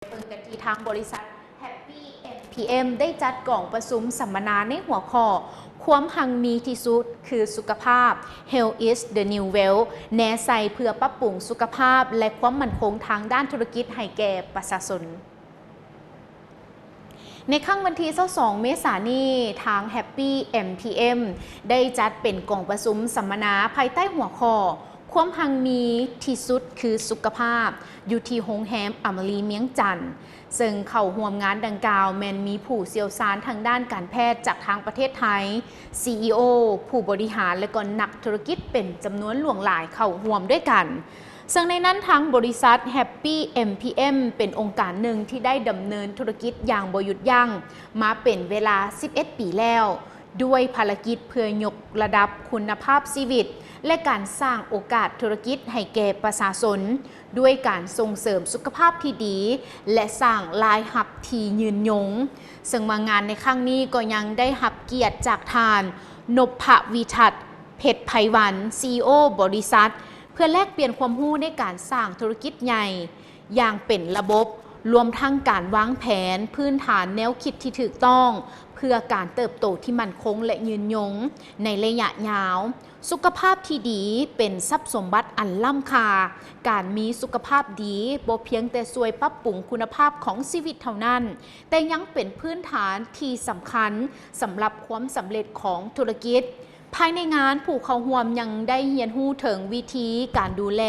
ເບິ່ງກັນທີ່ທາງບໍລິສັດ Happy ເອັມ ພີ ເອັມ ໄດ້ຈັດກອງປະຊຸມສຳມະນາໃນຫົວຂໍ້ ຄວາມຮັ່ງມີທີ່ສຸດຄືສຸຂະພາບ Health is the new wealth ແນໃສ່ເພື່ອປັບປຸງສຸຂະພາບ ແລະ ຄວາມໝັ້ນຄົງທາງດ້ານທຸລະກິດໃຫ້ແກ່ປະຊາຊົນ. ໃນຄ່ຳວັນທີຊາວສອງ ເມສານີ້ ທາງ Happy ເອັມ ພີ ເອັມ ໄດ້ຈັດເປັນກອງປະຊຸມສຳມະນາພາຍໃຕ້ຫົວຂໍ້ ຄວາມຮັ່ງມີທີ່ສຸດຄືສຸຂະພາບ ຢູ່ທີ່ໂຮງແຮມອາມາຣີວຽງຈັນ, ເຊິ່ງເຂົ້າຮ່ວມງານດັ່ງກ່າວແມ່ນມີຜູ້ຊ່ຽວຊານທາງດ້ານການແພດຈາກທາງປະເທດໄທ, ຊີອີໂອ, ຜູ້ບໍລິຫານ ແລະ ກໍນັກທຸລະກິດເປັນຈຳນວນຫຼວງຫຼາຍເຂົ້າຮ່ວມດ້ວຍກັນ. ເຊິ່ງໃນນັ້ນທາງບໍລິສັດ Happy ເອັມ ພີ ເອັມ ເປັນອົງການໜຶ່ງທີ່ໄດ້ດຳເນີນທຸລະກິດຢ່າງບໍ່ຢຸດຢັ້ງມາເປັນເວລາສິບເອັດປີແລ້ວ, ດ້ວຍພາລະກິດເພື່ອຍົກລະດັບຄຸນນະພາບຊີວິດ ແລະ ການສ້າງໂອກາດທຸລະກິດໃຫ້ແກ່ປະຊາຊົນ ດ້ວຍການສົ່ງເສີມສຸຂະພາບທີ່ດີ ແລະ ສ້າງລາຍຮັບທີ່ຍືນຍົງ. ເຊິ່ງວ່າງານໃນຄັ້ງນີ້ກໍຍັງໄດ້ຮັບກຽດຈາກທ່ານ ນົບພະວິທັດ ເພັດໄພວັນ ຊີອີໂອ ບໍລິສັດ ເພື່ອແລກປ່ຽນຄວາມຮູ້ໃນການສ້າງທຸລະກິດໃຫຍ່ຢ່າງເປັນລະບົບ, ລວມທັງການວາງແຜນພື້ນຖານແນວຄິດທີ່ຖືກຕ້ອງ ເພື່ອການເຕີບໂຕທີ່ໝັ້ນຄົງ ແລະ ຍືນຍົງໃນໄລຍະຍາວ. ສຸຂະພາບທີ່ດີເປັນຊັບສົມບັດອັນລ້ຳຄ່າ. ການມີສຸຂະພາບດີບໍ່ພຽງແຕ່ຊ່ວຍປັບປຸງຄຸນນະພາບຂອງຊີວິດເທົ່ານັ້ນ, ແຕ່ຍັງເປັນພື້ນຖານທີ່ສຳຄັນສຳລັບຄວາມສຳເລັດຂອງທຸລະກິດ. ພາຍໃນງານ, ຜູ້ເຂົ້າຮ່ວມຍັງໄດ້ຮຽນຮູ້ເຖິງວິທີການດູແລ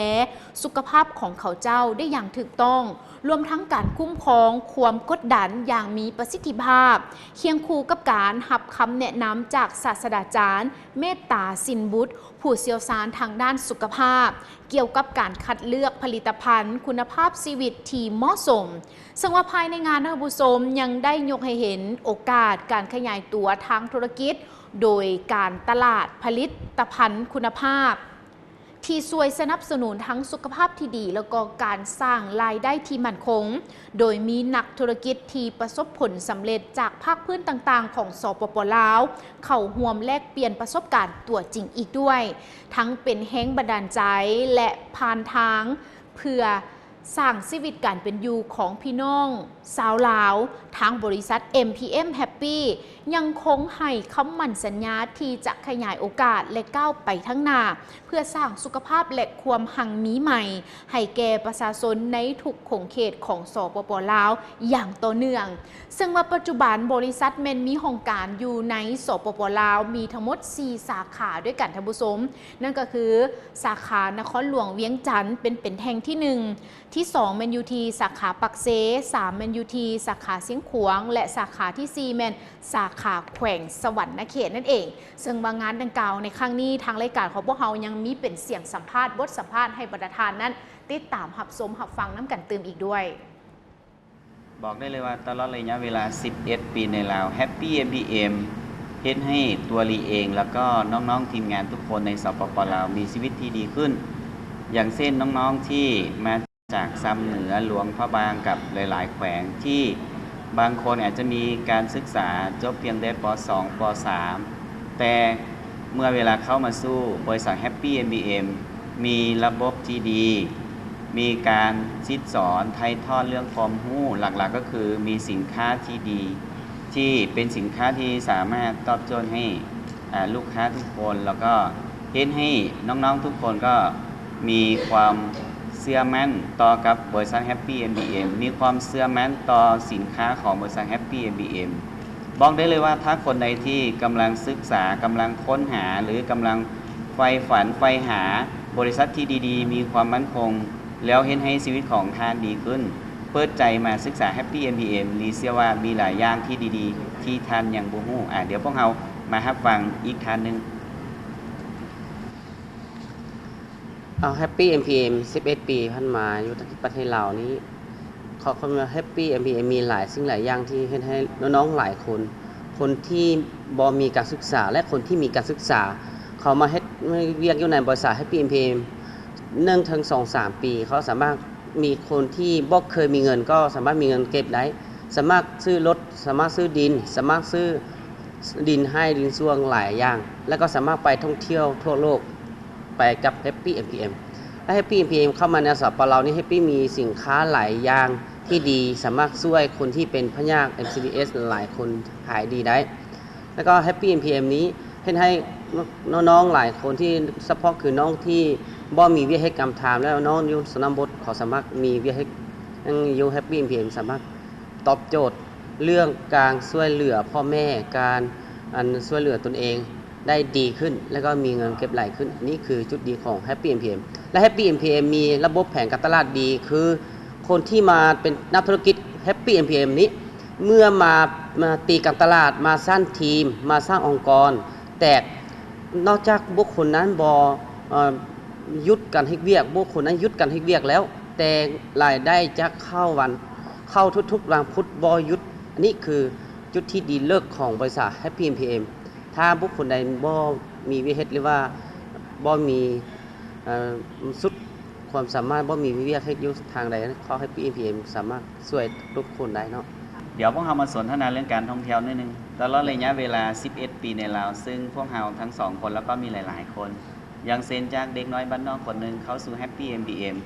ສຸຂະພາບຂອງເຂົາເຈົ້າໄດ້ຢ່າງຖືກຕ້ອງ, ລວມທັງການຄຸ້ມຄອງຄວາມກົດດັນຢ່າງມີປະສິດທິພາບ, ຄຽງຄູ່ກັບການຮັບຄຳແນະນຳຈາກສາດສະດາຈານ ເມດຕາ ສິນບຸດ ຜູ້ຊ່ຽວຊານທາງດ້ານສຸຂະພາບ ກ່ຽວກັບການຄັດເລືອກຜະລິດຕະພັນຄຸນນະພາບຊີວິດທີ່ເໝາະສົມ. ເຊິ່ງວ່າພາຍໃນງານ, ທ່ານຜູ້ຊົມຍັງໄດ້ຍົກໃຫ້ເຫັນໂອກາດການຂະຫຍາຍຕົວທາງທຸລະກິດ ໂດຍການຕະຫຼາດຜະລິດຕະພັນຄຸນນະພາບ ທີ່ຊ່ວຍສະໜັບສະໜູນທັງສຸຂະພາບທີ່ດີ ແລ້ວກໍການສ້າງລາຍໄດ້ທີ່ໝັ້ນຄົງ, ໂດຍມີນັກທຸລະກິດທີ່ປະສົບຜົນສຳເລັດຈາກພາກພື້ນຕ່າງໆຂອງ ສປປ ລາວ ເຂົ້າຮ່ວມແລກປ່ຽນປະສົບການຕົວຈິງອີກດ້ວຍ, ທັງເປັນແຮງບັນດານໃຈ ແລະ ຜ່ານທາງເພື່ອ ສ້າງຊີວິດການເປັນຢູ່ຂອງພີ່ນ້ອງຊາວລາວ, ທາງບໍລິສັດ ເອັມ ພີ ເອັມ Happy ຍັງຄົງໃຫ້ຄຳໝັ້ນສັນຍາທີ່ຈະຂະຫຍາຍໂອກາດ ແລະ ກ້າວໄປທາງໜ້າ ເພື່ອສ້າງສຸຂະພາບ ແລະ ຄວາມຮັ່ງມີໃໝ່ໃຫ້ແກ່ປະຊາຊົນໃນທຸກຂົງເຂດຂອງ ສປປ ລາວ ຢ່າງຕໍ່ເນື່ອງ. ເຊິ່ງວ່າປັດຈຸບັນບໍລິສັດແມ່ນມີຫ້ອງການຢູ່ໃນ ສປປ ລາວ ມີທັງໝົດສີ່ສາຂາດ້ວຍກັນ ທ່ານຜູ້ຊົມ, ນັ້ນກໍຄືສາຂານະຄອນຫຼວງວຽງຈັນເປັນ ເປັນແຫ່ງທີໜຶ່ງ, ທີສອງແມ່ນຢູ່ທີ່ສາຂາປາກເຊ, ສາມແມ່ນຢູ່ທີ່ສາຂາຊຽງຂວາງ ແລະ ສາຂາທີສີ່ແມ່ນສາຂາແຂວງສະຫວັນນະເຂດນັ້ນເອງ. ເຊິ່ງວ່າງານດັ່ງກ່າວໃນຄັ້ງນີ້ ທາງລາຍການຂອງພວກເຮົາຍັງມີເປັນສຽງສຳພາດ, ບົດສຳພາດໃຫ້ບັນດາທ່ານນັ້ນຕິດຕາມຮັບຊົມຮັບຟັງນຳກັນຕື່ມອີກດ້ວຍ. ບອກໄດ້ເລີຍວ່າຕະຫຼອດໄລຍະເວລາສິບເອັດປີໃນລາວ, Happy ເອັມ ພີ ເອັມ ເຮັດໃຫ້ຕົວລີເອງ ແລ້ວກໍນ້ອງໆທີມງານທຸກຄົນໃນ ສປປ ລາວ ມີຊີວິດທີ່ດີຂຶ້ນ. ຢ່າງເຊັ່ນ ນ້ອງໆທີ່ມາຈາກຊຳເໜືອ, ຫຼວງພະບາງ ກັບຫຼາຍໆແຂວງ ທີ່ບາງຄົນອາດຈະມີການສຶກສາຈົບພຽງແຕ່ ປ.ສອງ ປ.ສາມ ແຕ່ເມື່ອເວລາເຂົ້າມາສູ່ບໍລິສັດ Happy ເອັມ ພີ ເອັມ ມີລະບົບທີ່ດີ, ມີການສິດສອນຖ່າຍທອດເລື່ອງຄວາມຮູ້, ຫຼັກໆກໍຄືມີສິນຄ້າທີ່ດີ ທີ່ເປັນສິນຄ້າທີ່ສາມາດຕອບໂຈດໃຫ້ ອາ ລູກຄ້າທຸກຄົນ ແລ້ວກໍເຮັດໃຫ້ນ້ອງໆທຸກຄົນກໍມີຄວາມເຊື່ອໝັ້ນຕໍ່ກັບບໍລິສັດ Happy ເອັມ ພີ ເອັມ ມີຄວາມເຊື່ອໝັ້ນຕໍ່ສິນຄ້າຂອງບໍລິສັດ Happy ເອັມ ພີ ເອັມ. ບອກໄດ້ເລີຍວ່າ ຖ້າຄົນໃດທີ່ກຳລັງສຶກສາ, ກຳລັງຄົ້ນຫາ ຫຼື ກຳລັງໃຝ່ຝັນໃຝ່ຫາບໍລິສັດທີ່ດີໆ, ມີຄວາມໝັ້ນຄົງ ແລ້ວເຮັດໃຫ້ຊີວິດຂອງທ່ານດີຂຶ້ນ, ເປີດໃຈມາສຶກສາ Happy ເອັມ ພີ ເອັມ ລີເຊື່ອວ່າມີຫຼາຍຢ່າງທີ່ດີໆທີ່ທ່ານຍັງບໍ່ຮູ້. ອາ ດຽວພວກເຮົາມາຮັບຟັງອີກທ່ານໜຶ່ງ. ເອົາ Happy ເອັມ ພີ ເອັມ ສິບເອັດປີຜ່ານມາຢູ່ທີ່ປະເທດລາວນີ້ ເຂົາຄຳວ່າ Happy ເອັມ ພີ ເອັມ ມີຫຼາຍສິ່ງຫຼາຍຢ່າງທີ່ເຮັດໃຫ້ນ້ອງໆຫຼາຍຄົນ, ຄົນທີ່ບໍ່ມີການສຶກສາ ແລະ ຄົນທີ່ມີການສຶກສາ ເຂົາມາເຮັດວຽກຢູ່ໃນບໍລິສັດ Happy ເອັມ ພີ ເອັມ ໜຶ່ງເຖິງສອງສາມປີ ເຂົາສາມາດ ມີຄົນທີ່ບໍ່ເຄີຍມີເງິນກໍສາມາດມີເງິນເກັບໄດ້, ສາມາດຊື້ລົດ, ສາມາດຊື້ດິນ, ສາມາດຊື້ດິນໄຮ່ດິນສວນຫຼາຍຢ່າງ ແລ້ວກໍສາມາດໄປທ່ອງທ່ຽວທົ່ວໂລກໄປກັບ Happy ເອັມ ພີ ເອັມ ແລະ Happy ເອັມ ພີ ເອັມ ເຂົ້າມາໃນ ສປປ ລາວນີ້ Happy ມີສິນຄ້າຫຼາຍຢ່າງ ທີ່ດີ ສາມາດຊ່ວຍຄົນທີ່ເປັນພະຍາດ ເອັມຊີບີເອສ ຫຼາຍຄົນຫາຍດີໄດ້. ແລ້ວກໍ Happy ເອັມ ພີ ເອັມ ນີ້ເຮັດໃຫ້ນ້ອງໆຫຼາຍຄົນທີ່ ສະເພາະຄືນ້ອງທີ່ບໍ່ມີວຽກເຮັດການທຳ ແລ້ວນ້ອງຢູ່ຊົນນະບົດ ເຂົາສາມາດມີວຽກເຮັດ ຢູ່ Happy ເອັມ ພີ ເອັມ ສາມາດຕອບໂຈດເລື່ອງການຊ່ວຍເຫຼືອພໍ່ແມ່ ການ ອັນ ຊ່ວຍເຫຼືອຕົນເອງ ໄດ້ດີຂຶ້ນ ແລ້ວກໍມີເງິນເກັບຫຼາຍຂຶ້ນ. ນີ້ຄືຈຸດດີຂອງ Happy ເອັມ ພີ ເອັມ ແລະ Happy ເອັມ ພີ ເອັມ ມີລະບົບແຜນການຕະຫຼາດດີ ຄືຄົນທີ່ມາເປັນນັກທຸລະກິດ Happy ເອັມ ພີ ເອັມ ນີ້ ເມື່ອມາ ມາຕີການຕະຫຼາດ ມາສ້າງທີມ ມາສ້າງອົງກອນ ແຕ່ນອກຈາກບຸກຄົນນັ້ນບໍ່ ເອີ່ ຢຸດການເຮັດວຽກ ບຸກຄົນນັ້ນຢຸດການເຮັດວຽກແລ້ວ ແຕ່ລາຍໄດ້ຈະເຂົ້າວັນ ເຂົ້າທຸກໆວັນພຸດບໍ່ຢຸດ. ອັນນີ້ຄືຈຸດທີ່ດີເລີດຂອງບໍລິສັດ Happy ເອັມ ພີ ເອັມ ຖ້າບຸກຄົນໃດບໍ່ມີວຽກເຮັດ ຫຼືວ່າບໍ່ມີ ເອີ່ ສຸດຄວາມສາມາດ ບໍ່ມີວຽກເຮັດຢູ່ທາງໃດ ເຂົ້າ Happy ເອັມ ພີ ເອັມ ສາມາດຊ່ວຍທຸກຄົນໄດ້ເນາະ. ດຽວພວກເຮົາມາສົນທະນາເລື່ອງການທ່ອງທ່ຽວໜ້ອຍໜຶ່ງ. ຕະຫຼອດໄລຍະເວລາສິບເອັດປີໃນລາວ ຊຶ່ງພວກເຮົາທັງສອງຄົນ ແລ້ວກໍມີຫຼາຍໆຄົນ ຢ່າງເຊັ່ນ ຈາກເດັກນ້ອຍບ້ານນອກຄົນໜຶ່ງເຂົ້າສູ່ Happy ເອັມ ພີ ເອັມ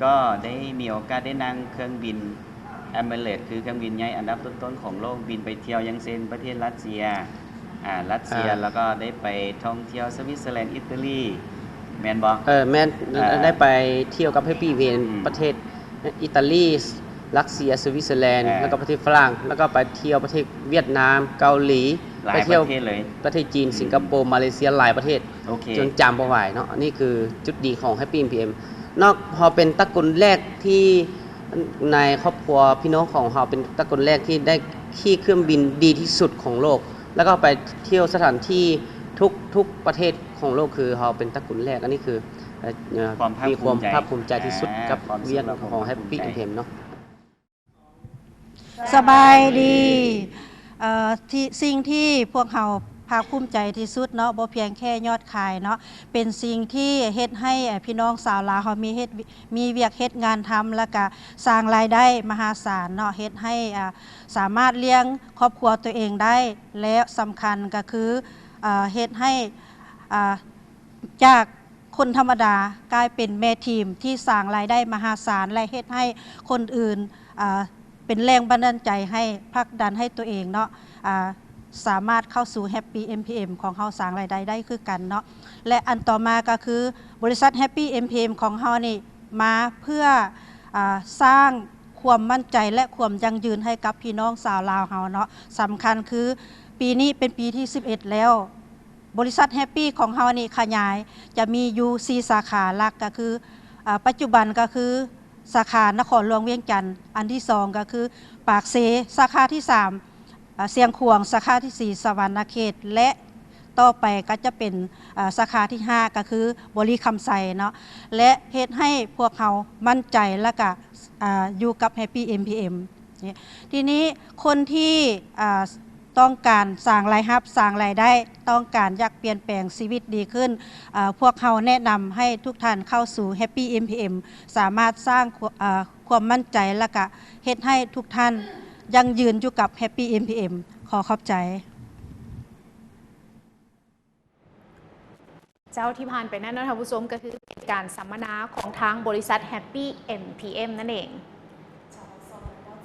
ກໍໄດ້ມີໂອກາດໄດ້ນັ່ງເຄື່ອງບິນ Emirates ຄືເຄື່ອງບິນໃຫຍ່ອັນດັບຕົ້ນໆຂອງໂລກ ບິນໄປທ່ຽວ ຢ່າງເຊັ່ນ ປະເທດຣັດເຊຍ ອາ ຣັດເຊຍ ອາ ແລ້ວກໍໄດ້ໄປທ່ອງທ່ຽວສະວິດເຊີແລນ ອີຕາລີ ແມ່ນບໍ່? ເອີ ແມ່ນ ອາ ໄດ້ໄປທ່ຽວກັບ Happy ເອັມ ພີ ເອັມ ອືມ ປະເທດອີຕາລີ ຣັດເຊຍ ສະວິດເຊີແລນ ອາ ແລ້ວກໍປະເທດຝຣັ່ງ ແລ້ວກໍໄປທ່ຽວປະເທດຫວຽດນາມ ເກົາຫຼີ ຫຼາຍປະເທດເລີຍ ປະເທດຈີນ ອືມ ສິງກະໂປ ມາເລເຊຍ ຫຼາຍປະເທດ ໂອເຄ ຈົນຈຳບໍ່ໄຫວເນາະ. ນີ້ຄືຈຸດດີຂອງ Happy ເອັມ ພີ ເອັມ ເນາະ. ເຮົາເປັນຕະກຸນແລກທີ່ ໃນຄອບຄົວພີ່ນ້ອງຂອງເຮົາເປັນຕະກຸນແລກທີ່ໄດ້ຂີ່ເຄື່ອງບິນດີທີ່ສຸດຂອງໂລກ ແລ້ວກໍໄປທ່ຽວສະຖານທີ່ທຸກ ທຸກປະເທດຂອງໂລກ ຄືເຮົາເປັນຕະກຸນແລກ. ອັນນີ້ຄື ເອີ ຄວາມພາກ ມີຄວາມ ພູມໃຈ ພາກພູມໃຈທີ່ສຸດ ອາ ກັບ ຄວາມສຸກ ວຽກ ແລະ ຄວາມ ຂອງ Happy ເອັມ ພີ ເອັມ ເນາະ. ສະບາຍດີ ເອີ ທີ່ ສິ່ງທີ່ພວກເຮົາພາກພູມໃຈທີ່ສຸດເນາະ ບໍ່ພຽງແຄ່ຍອດຂາຍເນາະ ເປັນສິ່ງທີ່ເຮັດໃຫ້ ເອີ ພີ່ນ້ອງຊາວລາວເຮົາມີເຮັດ ມີວຽກເຮັດງານທຳ ແລ້ວກະສ້າງລາຍໄດ້ມະຫາສານເນາະ ເຮັດໃຫ້ ອາ ສາມາດລ້ຽງຄອບຄົວຕົວເອງໄດ້ ແລະ ສຳຄັນກໍຄື ອາ ເຮັດໃຫ້ ອາ ຈາກຄົນທຳມະດາກາຍເປັນແມ່ທີມທີ່ສ້າງລາຍໄດ້ມະຫາສານ ແລະ ເຮັດໃຫ້ຄົນອື່ນ ອາ ເປັນແຮງບັນດານໃຈໃຫ້ຜັກດັນໃຫ້ຕົວເອງເນາະ ອາ ສາມາດເຂົ້າສູ່ Happy ເອັມ ພີ ເອັມ ຂອງເຮົາ ສ້າງລາຍໄດ້ໄດ້ຄືກັນເນາະ. ແລະ ອັນຕໍ່ມາກໍຄື ບໍລິສັດ Happy ເອັມ ພີ ເອັມ ຂອງເຮົານີ້ມາເພື່ອ ອາ ສ້າງຄວາມໝັ້ນໃຈ ແລະ ຄວາມຢັ້ງຢືນໃຫ້ກັບພີ່ນ້ອງຊາວລາວເຮົາເນາະ. ສຳຄັນຄື ປີນີ້ເປັນປີທີສິບເອັດແລ້ວ ບໍລິສັດ Happy ຂອງເຮົານີ້ຂະຫຍາຍຈະມີຢູ່ສີ່ສາຂາຫຼັກ ກໍຄື ອາ ປັດຈຸບັນກໍຄືສາຂານະຄອນຫຼວງວຽງຈັນ, ອັນທີສອງກໍຄືປາກເຊ, ສາຂາທີສາມ ອາ ຊຽງຂວາງ, ສາຂາທີສີ່ ສະຫວັນນະເຂດ ແລະ ຕໍ່ໄປກໍຈະເປັນ ອາ ສາຂາທີຫ້າ ກໍຄືບໍລິຄຳໄຊເນາະ ແລະ ເຮັດໃຫ້ພວກເຮົາໝັ້ນໃຈ ແລ້ວກະ ອາ ຢູ່ກັບ Happy ເອັມ ພີ ເອັມ ນີ້. ທີນີ້ຄົນທີ່ ອາ ຕ້ອງການສ້າງລາຍຮັບ, ສ້າງລາຍໄດ້, ຕ້ອງການຢາກປ່ຽນແປງຊີວິດດີຂຶ້ນ, ເອີ ພວກເຮົາແນະນຳໃຫ້ທຸກທ່ານເຂົ້າສູ່ Happy ເອັມ ພີ ເອັມ ສາມາດສ້າງຄວາມ ເອີ ຄວາມໝັ້ນໃຈ ແລ້ວກະເຮັດໃຫ້ທຸກທ່ານຢັ້ງຢືນຢູ່ກັບ Happy ເອັມ ພີ ເອັມ. ຂໍຂອບໃຈ. ເຈົ້າ ທີ່ຜ່ານໄປນັ້ນເນາະທ່ານຜູ້ຊົມ ກໍຄືເປັນການສຳມະນາຂອງທາງບໍລິສັດ Happy ເອັມ ພີ ເອັມ ນັ້ນເອງ.